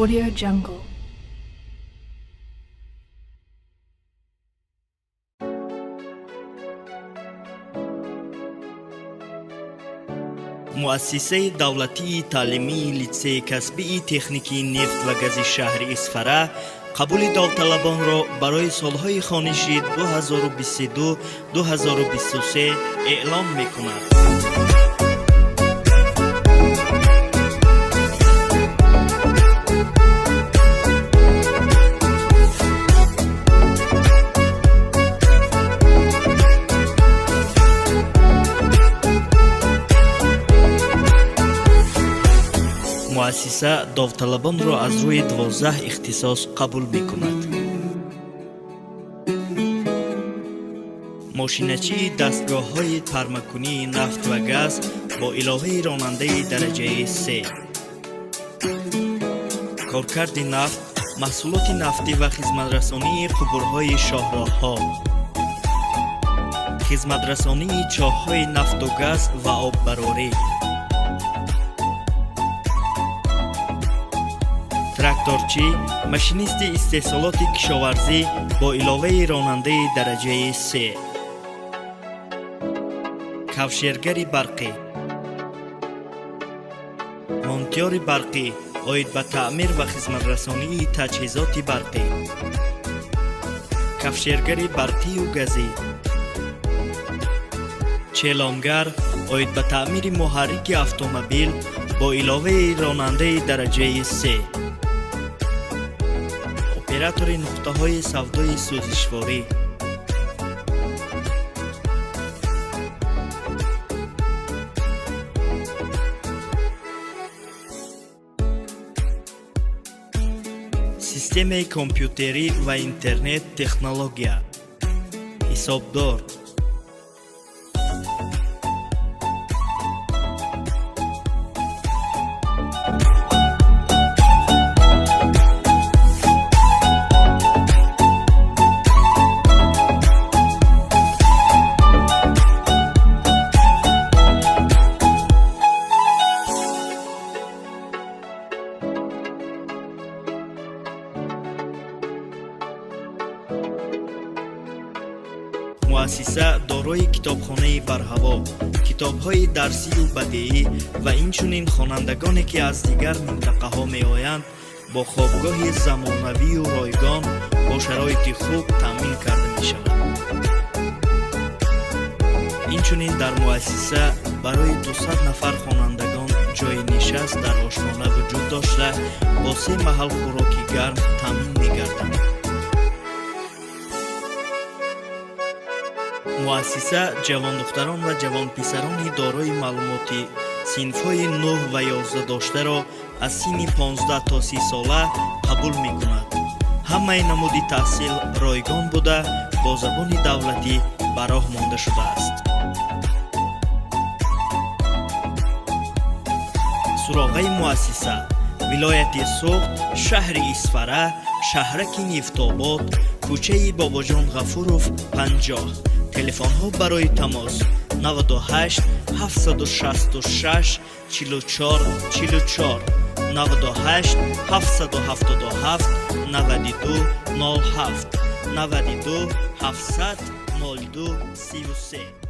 Audio Jungle. Муассисаи давлатии таълимии литсейи касбии техникии нефт ва гази шаҳри Исфара қабули довталабонро барои солҳои хониши 2022-2023 эълон мекунад. Муассиса довталабонро аз рӯи 12 ихтисос қабул мекунад: мошиначии дастгоҳҳои пармакунии нафт ва газ бо иловаи ронандаи дараҷаи се, коркарди нафт, маҳсулоти нафтӣ ва хизматрасонии қубурҳои шоҳроҳҳо, хизматрасонии чоҳҳои нафту газ ва оббарорӣ, тракторчӣ, машинисти истеҳсолоти кишоварзӣ бо иловаи ронандаи дараҷаи се, кавшергари барқӣ, монтёри барқӣ оид ба таъмир ва хизматрасонии таҷҳизоти барқӣ, кафшергари барқию газӣ, челонгар оид ба таъмири муҳаррики автомобил бо иловаи ронандаи дараҷаи се, оператори нуқтаҳои савдои сӯзишворӣ. Системаи компютерӣ ва интернет технология, ҳисобдор. Муассиса дорои китобхонаи барҳаво, китобҳои дарсию бадеӣ ва инчунин хонандагоне, ки аз дигар минтақаҳо меоянд, бо хобгоҳи замонавию ройгон бо шароити хуб таъмин карда мешавад. Инчунин дар муассиса барои 200 нафар хонандагон ҷойи нишаст дар ошхона вуҷуд дошта, бо се маҳал хӯроки гарм таъмин мегарданд. Муассиса ҷавондухтарон ва ҷавонписарони дорои маълумоти синфҳои 9 ва 11 доштаро аз синни 15 то 30 сола қабул мекунад. Ҳамаи намуди таҳсил ройгон буда, бо забони давлатӣ ба роҳ монда шудааст. Суроғаи муассиса: вилояти Суғд, шаҳри Исфара, шаҳраки Нефтобод, кӯчаи Бобоҷон Ғафуров, 50. Телефонҳо барои тамос: 98 766 44 44, 98 777 92 07, 92 700 02 33.